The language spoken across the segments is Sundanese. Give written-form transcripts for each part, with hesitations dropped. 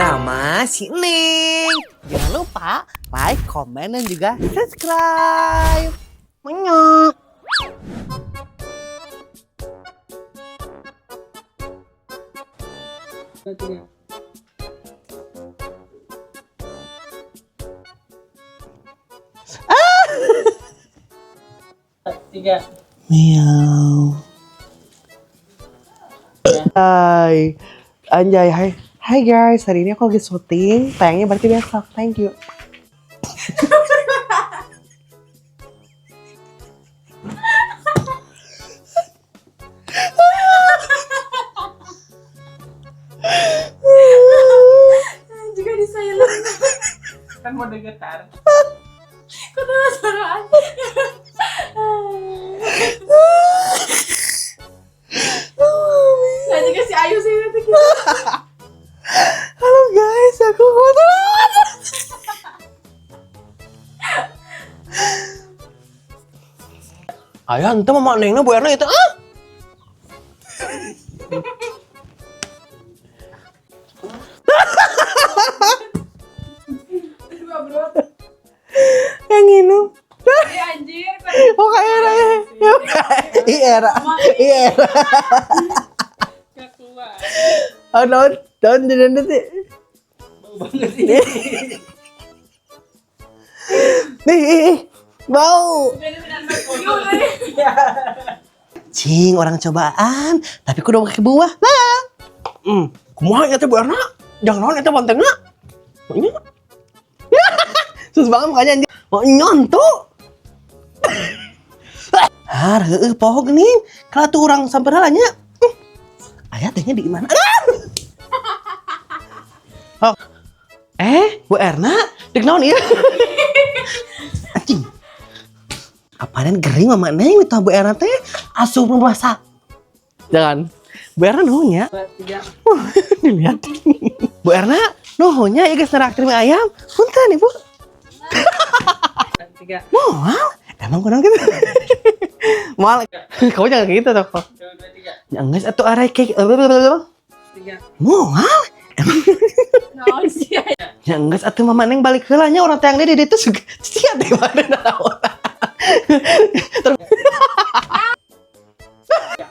Drama si Neng. Jangan lupa like, komen, dan juga subscribe. Menyok. Dua, tiga. Tiga. Miau. Hai. Anjay, hai. Hai guys, hari ini aku lagi syuting. Tayangnya berarti besok. Thank you. Juga di silent. Kan mode getar. Kok tahu suara? Nah, juga si Ayu sih nanti kita. Halo guys, aku kebetulan. Ayah, ente mama nengna Bu Erna itu ah. Dua bro. Yang minum. Iya anjir. Oh kayak era ya. Iya era. Iya era. Gak keluar. Oh don't don't don't don't. Bau banget sih. Nih, ih, ih, bau. Cing, orang cobaan, tapi kudu pakai buah. Nah. Kumaha ya teh Bu Erna? Jangan naon eta bontengna. Nya. Sus banget mukanya anjir. Mau nyontok. Har, heueuh poho geuning. Kalau tuh urang sampeurna lah nya. Aya tehnya di mana? Aduh. Oh. Eh, Bu Erna, dek naon ieu? Anjing. Apaan gering mama neng minta Bu Erna teh asup rumah sakit. Jangan. Bu Erna nuhun nya. Dua, tiga. Dilihat. Bu Erna nuhun nya ya geus neraktir mie ayam. Punten Ibu. Tiga. Moal. Emang kurang gitu. Moal. Kamu jangan gitu toh. Dua, dua, tiga. Ya geus atuh arai cake. Tiga. Moal. Emang Naon sih Ayu? ya geus atuh mama neng balik heula nya orang teh yang di ditu suka sia teh mana naon.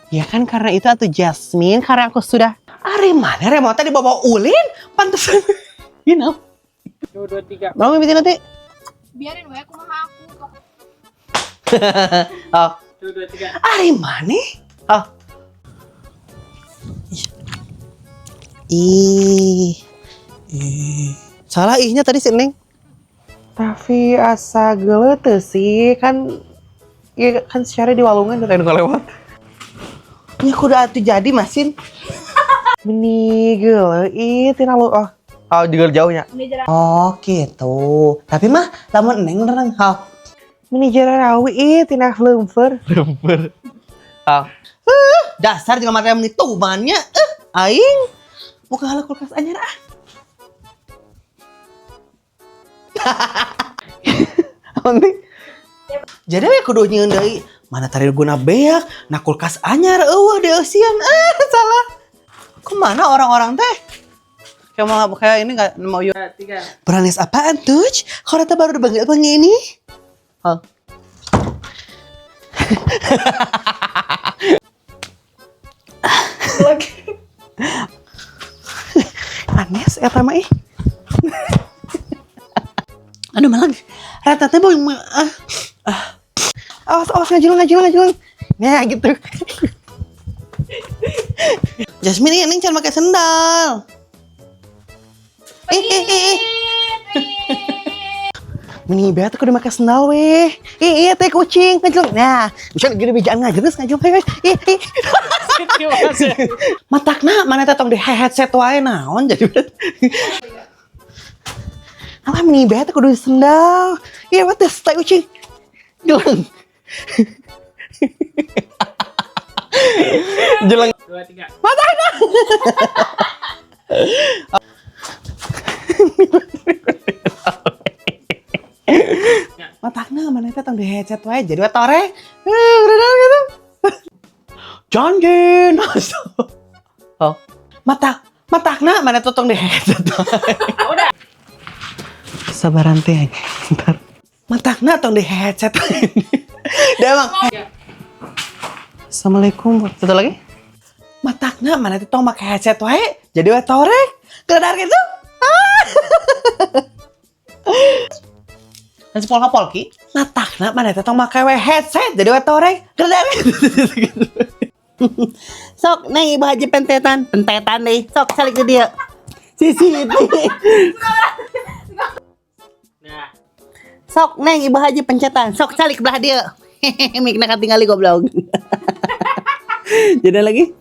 Ya kan karena itu atuh Jasmine karena aku sudah ari mana remote dibawa ulin pantesan. You know. Dua, dua, tiga. Mau mimpi nanti? Biarin we kumaha aku. Oh. Dua, dua, tiga. Ari mana? Oh. Ih. Ih. Salah ihnya tadi si Neng. Tapi asa geuleuh teu sih kan ya kan secara di walungan udah lewat. Ya kudu atuh jadi masin. Meni geuleuh ih tina lu oh. Oh juga jauhnya. Ini jarak. Oh gitu. Tapi mah lamun Neng nerang ha. Meni jararawi ih tina leumpeur. Leumpeur. Ah. Dasar jelema teh meni tubannya aing buka heula kulkas anyar ah. Nanti. Jadi we kudu nyieun deui. Mana tadi guna beak, nah kulkas anyar eueuh dieusian. Ah, salah. Kemana orang-orang teh? Kayak mau kayak ini nggak mau yuk. Dua, tiga. Peranis apaan tuh? Kok rata baru dipanggil panggil ini? Oh. Lagi. Panas eta mah ih. Aduh malah rata teh bau ah. Ah. Awas awas ngajulang ngajulang ngajulang. Nah gitu. Jasmine ini jangan pakai sendal. Eh eh eh. eh. Meni beat aku udah pakai sendal weh. Ih iya teh kucing ngajleng. Nah, bisa gede bijaan ngajleng ngajleng. Hei, hei. Ih ih. Matakna mana teh tong di headset wae naon jadi. Alah meni beat aku udah sendal. Iya what the teh kucing. Jeleng. Jeleng. Dua, tiga. Matakna. Matakna mana teh tong di headset wae jadi we tore. Eh, udah gitu. Janji. Oh. Mata Matakna mana tuh tong deh. Udah. Sabaran teh ntar. Matakna tong di headset. Dia emang. Assalamualaikum. Satu lagi. Matakna mana tuh tong make headset wae. Jadi we torek. Keledar gitu. Ah. Dan sepol kapol ki. Matakna mana teh tong make we headset. Jadi we torek. Keledar gitu. Sok neng ibu haji pentetan, pentetan nih. Sok calik ke dia. Sisi itu. Nah. Sok neng ibu haji pencetan, sok calik belah dia. Mikna katingali goblok. Jadi lagi?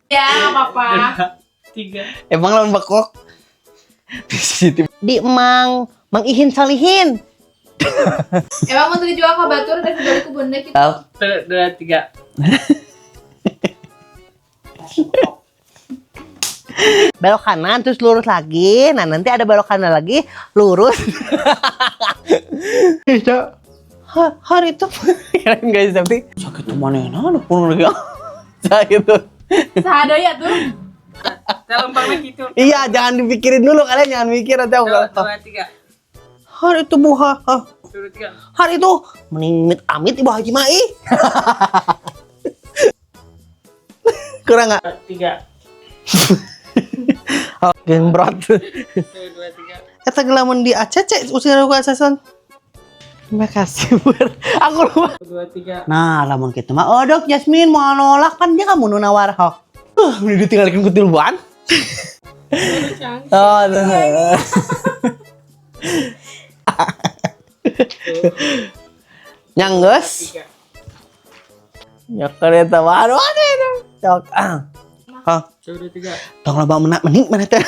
Ya, nggak apa-apa. Dua, tiga. Emang lawan bekok. Di emang Mang Ihin Salihin. Emang mau dijual ke batur dan dibeli ke bunda gitu. Satu, dua, tiga. Belok kanan terus lurus lagi. Nah, nanti ada belok kanan lagi, lurus. Hari itu kirain guys tapi sakit tuh mana enak pun lagi. Sakit tuh. Sahada ya tuh. Saya lempar lagi itu. Iya, jangan dipikirin dulu kalian jangan mikir nanti aku Dua, kalah. dua, tiga. Hari itu buha. Dua, tiga. Hari itu mending amit amit ibu haji mai. Kurang nggak? Dua, tiga. Oh, gembrot. Satu, dua, tiga. Eta gelamun di ACC usia aku asasan. Terima kasih Bur. Aku lupa. Satu, dua, tiga. Nah, lamun kitu mah odok Jasmine mau nolak kan dia kamu nu nawar hok. Ini ditinggalkan kutiluan. Oh, tuh. Nyanggeus. Tiga. Nyaker eta mah aduh aduh aduh. Cok. Ah. Hah, Satu, dua, tiga. tong loba menak mending mana teh.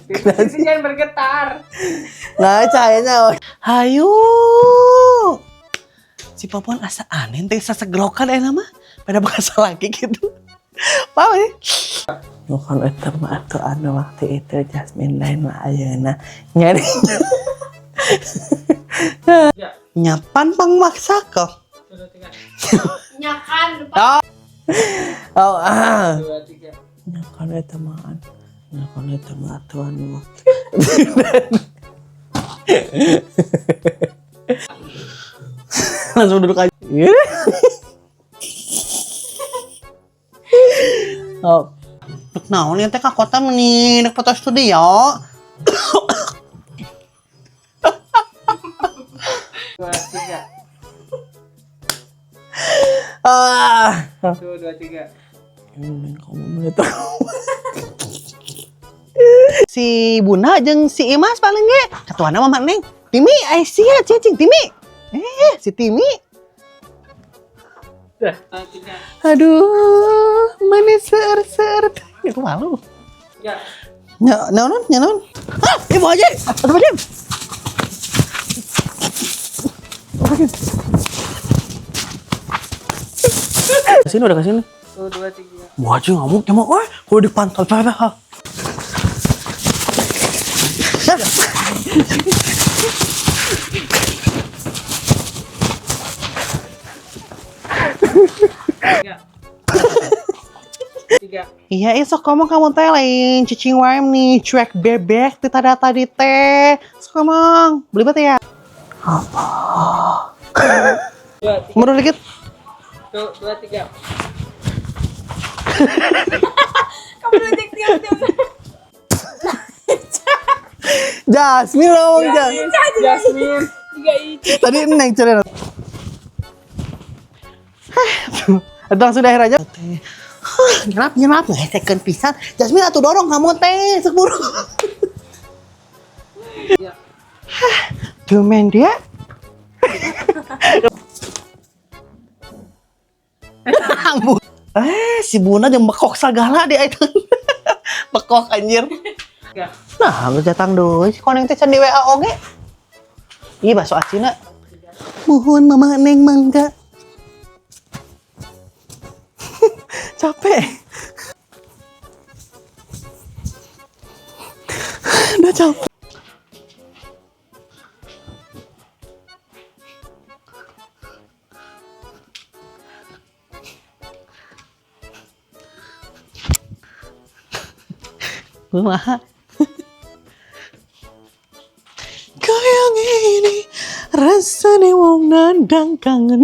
Itu jangan bergetar. Nah, cahayanya. Hayu. Si Popon asa aneh teh sasegrokan aya mah. Pada bekas lagi gitu. Paham ya? Bukan eta mah atuh anu waktu itu Jasmine lain mah ayeuna nyari. Tiga. Nyapan pangmaksa kok. Satu, dua, tiga. Nyakan depan. Oh, ah. Dua, tiga. Nyakan eta mah. Nyakan eta mah atuh anu waktu. Langsung duduk aja. Oh. Dek naon ieu teh ka kota meni dek foto studio. Dua, tiga. Ah. Satu, dua, tiga. Neng kamu menit. Si Bunda jeung si Imas paling ge. Ketuana mah Neng. Timi, ai sia cicing Timi. Eh, si Timi. Dah. Satu, tiga. Aduh, mana seur-seur. Aku malu. Tiga. Nya, naon, nya naon. Ah, ibu aja. Aduh, aja. Kesini udah kesini. Satu, dua, tiga. Wah, aja ngamuk ya wah, kalau dipantau apa. Tiga. Tiga. Iya, sok ngomong kamu teh lain cicing wae nih, cuek bebek ti tada tadi teh. Sok ngomong, beli bete ya? Apa? Dua, tiga. Mundur dikit. Satu, dua, tiga. Kamu lecek tiap-tiap. Jasmine ngomong Jasmine. Jasmine. Juga itu. Tadi neng cerita. Atau langsung di akhir aja. Nyerap nyerap ngehesekeun pisan. Jasmine atuh dorong kamu teh sok buru. Tiga. Tuh dia. Eh, si Buna jeung bekok sagala dia itu. Bekok anjir. Tiga. Nah, geus datang deui si koneng teh can di WA oge. Ih, bakso acina. Muhun mama neng mangga. Capek. Udah capek. Kumaha? Kaya ngene rasane wong nandang kangen.